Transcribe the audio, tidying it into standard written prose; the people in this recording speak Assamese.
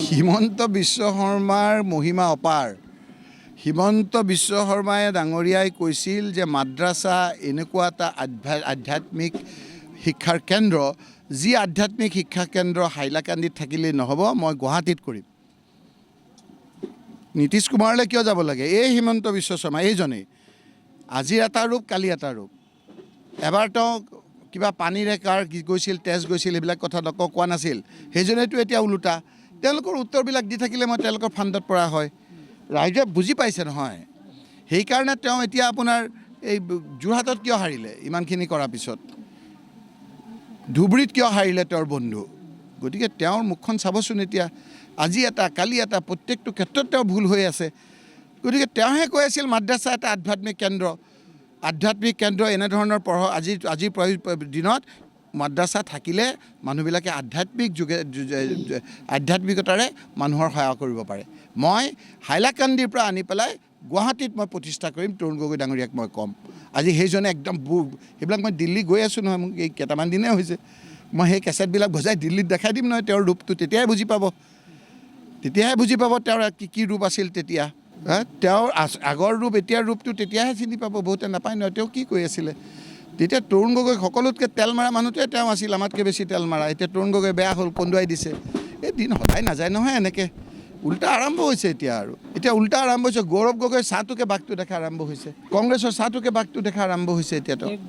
হিমন্ত বিশ্ব শৰ্মাৰ মহিমা অপাৰ। হিমন্ত বিশ্ব শৰ্মাই ডাঙৰীয়াই কৈছিল যে মাদ্ৰাছা এনেকুৱা এটা আধ্যাত্মিক শিক্ষাৰ কেন্দ্ৰ, যি আধ্যাত্মিক শিক্ষা কেন্দ্ৰ হাইলাকান্দিত থাকিলেই নহ'ব, মই গুৱাহাটীত কৰিম। নীতিশ কুমাৰলৈ কিয় যাব লাগে? এই হিমন্ত বিশ্ব শৰ্মা এইজনেই। আজিৰ এটা ৰূপ, কালি এটা ৰূপ। এবাৰ তেওঁ কিবা পানীৰে কাৰ কি গৈছিল, তেজ গৈছিল, সেইবিলাক কথা নক কোৱা নাছিল। সেইজনেতো এতিয়া ওলোটা। তেওঁলোকৰ উত্তৰবিলাক দি থাকিলে মই তেওঁলোকৰ ফাণ্ডত পৰা হয়। ৰাইজে বুজি পাইছে নহয়? সেইকাৰণে তেওঁ এতিয়া আপোনাৰ এই যোৰহাটত কিয় হাৰিলে ইমানখিনি কৰাৰ পিছত? ধুবুৰীত কিয় হাৰিলে তেওঁৰ বন্ধু? গতিকে তেওঁৰ মুখখন চাবচোন এতিয়া। আজি এটা, কালি এটা, প্ৰত্যেকটো ক্ষেত্ৰত তেওঁ ভুল হৈ আছে। গতিকে তেওঁহে কৈ আছিল মাদ্ৰাছা এটা আধ্যাত্মিক কেন্দ্ৰ, আধ্যাত্মিক কেন্দ্ৰ এনেধৰণৰ পঢ়। আজিৰ দিনত মাদ্ৰাছা থাকিলে মানুহবিলাকে আধ্যাত্মিক যুগে আধ্যাত্মিকতাৰে মানুহৰ সেৱা কৰিব পাৰে। মই হাইলাকান্দিৰ পৰা আনি পেলাই গুৱাহাটীত মই প্ৰতিষ্ঠা কৰিম, তৰুণ গগৈ ডাঙৰীয়াক মই ক'ম। আজি সেইজনে একদম সেইবিলাক মই দিল্লী গৈ আছোঁ নহয়, মোক এই কেইটামান দিনেই হৈছে। মই সেই কেছেটবিলাক বজাই দিল্লীত দেখাই দিম নহয় তেওঁৰ ৰূপটো। তেতিয়াহে বুজি পাব, তেতিয়াহে বুজি পাব তেওঁৰ কি কি ৰূপ আছিল তেতিয়া। হা, তেওঁৰ আগৰ ৰূপ, এতিয়াৰ ৰূপটো তেতিয়াহে চিনি পাব। বহুতে নাপায় নহয় তেওঁ কি কৈ আছিলে তেতিয়া। তৰুণ গগৈ সকলোতকৈ তেল মৰা মানুহটোৱে তেওঁ আছিল, আমাতকৈ বেছি তেল মাৰা। এতিয়া তৰুণ গগৈ বেয়া হ'ল, কন্দুৱাই দিছে। এই দিন সদায় নাযায় নহয় এনেকৈ। উল্টা আৰম্ভ হৈছে এতিয়া আৰু এতিয়া উল্টা আৰম্ভ হৈছে। গৌৰৱ গগৈৰ ছাঁটোকে বাঘটো দেখা আৰম্ভ হৈছে, কংগ্ৰেছৰ ছাঁটোকে বাঘটো দেখা আৰম্ভ হৈছে এতিয়া তেওঁ।